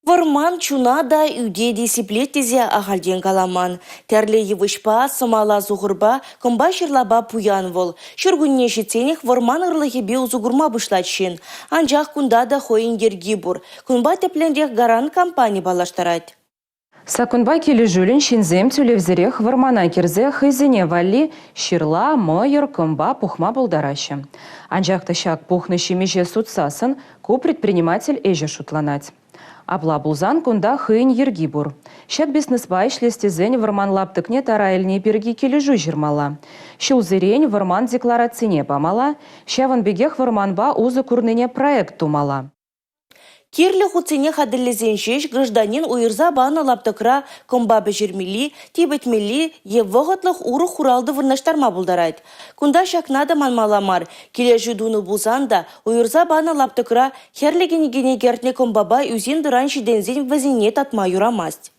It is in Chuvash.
Вӑрман чуна та, ӳте те сиплет тесе ахальтен каламан. Тӗрлӗ йывӑҫпа, сӑмала-сухӑрпа, кӑмпа-ҫырлапа пуян вӑл. Ҫуркунне ҫитсенех вӑрман ырлӑхӗпе усӑ курма пуҫлать ҫын. Анчах кунта та хӑйӗн йӗрки пур. Кунпа тӗплӗнрех «Гарант» компани паллаштарать. Саккунпа килӗшӳллӗн ҫынсем тӳлевсӗрех вӑрмана кӗрсе хӑйсене валли ҫырла, мӑйӑр, кӑмпа пухма пултараҫҫӗ. Анчах та ҫак пухнӑ ҫимӗҫе сутсассӑн ку предприниматель ӗҫӗ шутланать. Апла пулсан кунта хӑйӗн йӗрки пур. Ҫак бизнеспа ӗҫлес тесен вӑрман лаптӑкне тара илни пирки килӗшӳ ҫырмалла. Ҫулсерен вӑрман декларацине памалла, ҫавӑн пекех вӑрманпа усӑ курнине проект тумалла. Кирлӗ хутсене хатӗрлесен ҫеҫ гражданин уйӑрса панӑ лаптӑкра кӑмпа пӗҫермелли, типӗтмелли е вӑхӑтлӑх урӑх хуралтӑ вырнаҫтарма пултарать. Кунта ҫакна та манмалла мар, килӗшӳ тунӑ пулсан та уйӑрса панӑ лаптӑкра хӗрлӗ кӗнекене кӗртнӗ кӑмпапа ӳсен-тӑран ҫитӗнсен вӗсене татма юрамасть.